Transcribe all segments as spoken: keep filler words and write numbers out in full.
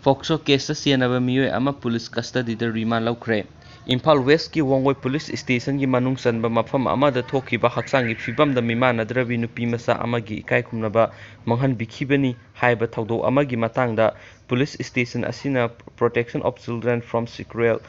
ꯄꯣꯛꯁꯣ ꯀꯦꯁꯇ ꯆꯦꯟꯅꯕ ꯃꯤꯑꯣꯏ ꯑꯃ ꯄꯨꯂꯤꯁ ꯀꯁꯇꯗꯤꯗ ꯔꯤꯃꯥꯟ ꯂꯧꯈ꯭ꯔꯦ꯫ ꯏꯝꯐꯥꯜ ꯋꯦꯁꯀꯤ ꯋꯥꯡꯒꯣꯏ ꯄꯨꯂꯤꯁ ꯁ꯭ꯇꯦꯁꯟꯒꯤ ꯃꯅꯨꯡ ꯆꯟꯕ ꯃꯐꯝ ꯑꯃꯗ ꯊꯣꯛꯈꯤꯕ ꯍꯛꯆꯥꯡꯒꯤ ꯐꯤꯕꯝꯗ ꯃꯤꯃꯥꯟꯅꯗ꯭ꯔꯕꯤ ꯅꯨꯄꯤ ꯃꯆꯥ ꯑꯃꯒꯤ ꯏꯀꯥꯏ ꯈꯨꯝꯅꯕ ꯃꯥꯡꯍꯟꯕꯤꯈꯤꯕꯅꯤ ꯍꯥꯏꯕ ꯊꯧꯗꯣꯛ ꯑꯃꯒꯤ ꯃꯇꯥꯡꯗ ꯄꯨꯂꯤꯁ ꯁ꯭ꯇꯦꯁꯟ ꯑꯁꯤꯅ Protection of Children from Sexual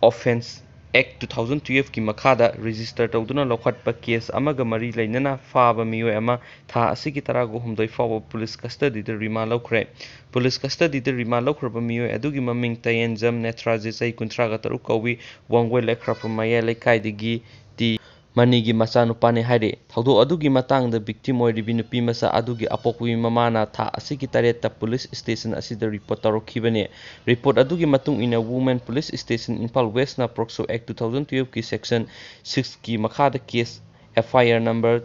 Offence Act two thousand twelve ꯀꯤ ꯃꯈꯥꯗ ꯔꯦꯖꯤꯁꯇꯔ ꯇꯧꯗꯨꯅ ꯂꯧꯈꯠꯄ ꯀꯦꯁ ꯑꯃꯒ ꯃꯔꯤ ꯂꯩꯅꯅ ꯐꯥꯕ ꯃꯤꯑꯣꯏ ꯑꯃ ꯊꯥ ꯑꯁꯤꯒꯤ ꯇꯔꯥꯍꯨꯝꯗꯣꯏ ꯐꯥꯎꯕ ꯄꯨꯂꯤꯁ ꯀꯁꯇꯗꯤꯗ ꯔꯤꯃꯥꯟ ꯂꯧꯈ꯭ꯔꯦ꯫ ꯄꯨꯂꯤꯁ ꯀꯁꯇꯗꯤꯗ ꯔꯤꯃꯥꯟ ꯂꯧꯈ꯭ꯔꯕ ꯃꯤꯑꯣꯏ ꯑꯗꯨꯒꯤ ꯃꯃꯤꯡ ꯇꯌꯦꯟꯖꯝ ꯅꯦꯇ꯭ꯔꯥꯖꯤꯠ, ꯆꯍꯤ ꯀꯨꯟꯊ꯭ꯔꯥꯒ ꯇꯔꯨꯛ ꯀꯧꯏ, ꯋꯥꯡꯒꯣꯏ ꯂꯩꯈ꯭ꯔꯥꯐꯝ ꯃꯌꯥꯏ ꯂꯩꯀꯥꯏꯗꯒꯤ ꯇꯤ ꯃꯅꯤꯒꯤ ꯃꯆꯥꯅꯨꯄꯥꯅꯤ ꯍꯥꯏꯔꯤ꯫ ꯊꯧꯗꯣꯛ ꯑꯗꯨꯒꯤ ꯃꯇꯥꯡꯗ ꯚꯤꯛꯇꯤꯝ ꯑꯣꯏꯔꯤꯕꯤ ꯅꯨꯄꯤ ꯃꯆꯥ ꯑꯗꯨꯒꯤ ꯑꯄꯣꯛꯄꯤ ꯃꯃꯥꯅ ꯊꯥ ꯑꯁꯤꯒꯤ ꯇꯔꯦꯠꯇ ꯄꯨꯂꯤꯁ ꯁ꯭ꯇꯦꯁꯟ ꯑꯁꯤꯗ ꯔꯤꯄꯣꯔꯠ ꯇꯧꯔꯛꯈꯤꯕꯅꯤ꯫ ꯔꯤꯄꯣꯔꯠ ꯑꯗꯨꯒꯤ ꯃꯇꯨꯡ ꯏꯟꯅ, ꯋꯨꯃꯦꯟ ꯄꯨꯂꯤꯁ ꯁ꯭ꯇꯦꯁꯟ, ꯏꯝꯐꯥꯜ ꯋꯦꯁꯅ ꯄꯣꯛꯁꯣ ꯑꯦꯛ two thousand twelve ꯀꯤ ꯁꯦꯛꯁꯟ six ꯀꯤ ꯃꯈꯥꯗ case, F I R number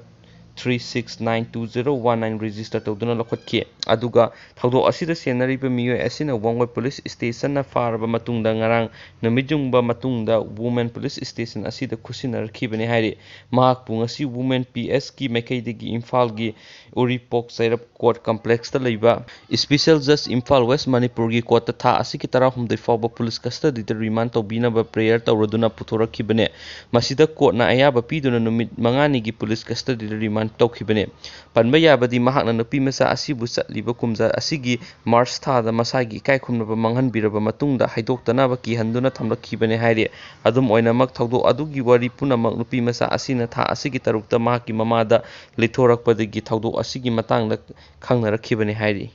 three six nine two zero one nine, register ꯇꯧꯗꯨꯅ ꯂꯧꯈꯠꯈꯤ꯫ ꯑꯗꯨꯒ ꯊꯧꯗꯣꯛ ꯑꯁꯤꯗ ꯆꯦꯟꯅꯔꯤꯕ ꯃꯤꯑꯣꯏ ꯑꯁꯤꯅ ꯋꯥꯡꯒꯣꯏ ꯄꯨꯂꯤꯁ ꯁ꯭ꯇꯦꯁꯟꯅ ꯐꯥꯔꯕ ꯃꯇꯨꯡꯗ ꯉꯔꯥꯡ ꯅꯨꯃꯤꯠ ꯌꯨꯡꯕ ꯃꯇꯨꯡꯗ ꯋꯨꯃꯦꯟ ꯄꯨꯂꯤꯁ ꯁ꯭ꯇꯦꯁꯟ ꯑꯁꯤꯗ ꯈꯨꯠꯁꯤꯟꯅꯔꯛꯈꯤꯕꯅꯤ ꯍꯥꯏꯔꯤ꯫ ꯃꯍꯥꯛꯄꯨ ꯉꯁꯤ ꯋꯨꯃꯦꯟ P S ꯀꯤ ꯃꯥꯏꯀꯩꯗꯒꯤ ꯏꯝꯐꯥꯜꯒꯤ ꯎꯔꯤꯄꯣꯛ ꯆꯩꯔꯞ ꯀꯣꯔꯠ ꯀꯝꯄ꯭ꯂꯦꯛꯁꯇ ꯂꯩꯕ ꯁ꯭ꯄꯦꯁꯦꯜ ꯖꯖ, ꯏꯝꯐꯥꯜ ꯋꯦꯁ, ꯃꯅꯤꯄꯨꯔꯒꯤ ꯀꯣꯔꯠꯇ ꯊꯥ ꯑꯁꯤꯒꯤ ꯇꯔꯥꯍꯨꯝꯗꯣꯏ ꯐꯥꯎꯕ ꯄꯨꯂꯤꯁ ꯀꯁꯇꯗꯤꯗ ꯔꯤꯃꯥꯟ ꯇꯧꯕꯤꯅꯕ ꯄ꯭ꯔꯦꯌꯔ ꯇꯧꯔꯗꯨꯅ ꯄꯨꯊꯣꯔꯛꯈꯤꯕꯅꯤ꯫ ꯃꯁꯤꯗ ꯀꯣꯔꯠꯅ ꯑꯌꯥꯕ ꯄꯤꯗꯨꯅ ꯅꯨꯃꯤꯠ ꯃꯉꯥꯅꯤꯒꯤ ꯄꯨꯂꯤꯁ ꯀꯁꯇꯗꯤꯗ ꯔꯤꯃꯥꯟ ꯇꯧꯈꯤꯕꯅꯤ꯫ ꯄꯟꯕ ꯌꯥꯕꯗꯤ, ꯃꯍꯥꯛꯅ ꯅꯨꯄꯤ ꯃꯆꯥ ꯑꯁꯤꯕꯨ ꯆꯠꯂꯤꯕ ꯀꯨꯝꯖꯥ ꯑꯁꯤꯒꯤ ꯃꯥꯔꯆ ꯊꯥꯗ ꯃꯁꯥꯒꯤ ꯏꯀꯥꯏ ꯈꯨꯝꯅꯕ ꯃꯥꯡꯍꯟꯕꯤꯔꯕ ꯃꯇꯨꯡꯗ ꯍꯥꯏꯗꯣꯛꯇꯅꯕ ꯀꯤꯍꯟꯗꯨꯅ ꯊꯝꯂꯛꯈꯤꯕꯅꯤ ꯍꯥꯏꯔꯤ꯫ ꯑꯗꯨꯝ ꯑꯣꯏꯅꯃꯛ, ꯊꯧꯗꯣꯛ ꯑꯗꯨꯒꯤ ꯋꯥꯔꯤ ꯄꯨꯝꯅꯃꯛ ꯅꯨꯄꯤ ꯃꯆꯥ ꯑꯁꯤꯅ ꯊꯥ ꯑꯁꯤꯒꯤ ꯇꯔꯨꯛꯇ ꯃꯍꯥꯛꯀꯤ ꯃꯃꯥꯗ ꯂꯤꯊꯣꯔꯛꯄꯗꯒꯤ ꯊꯧꯗꯣꯛ ꯑꯁꯤꯒꯤ ꯃꯇꯥꯡꯗ ꯈꯪꯅꯔꯛꯈꯤꯕꯅꯤ ꯍꯥꯏꯔꯤ꯫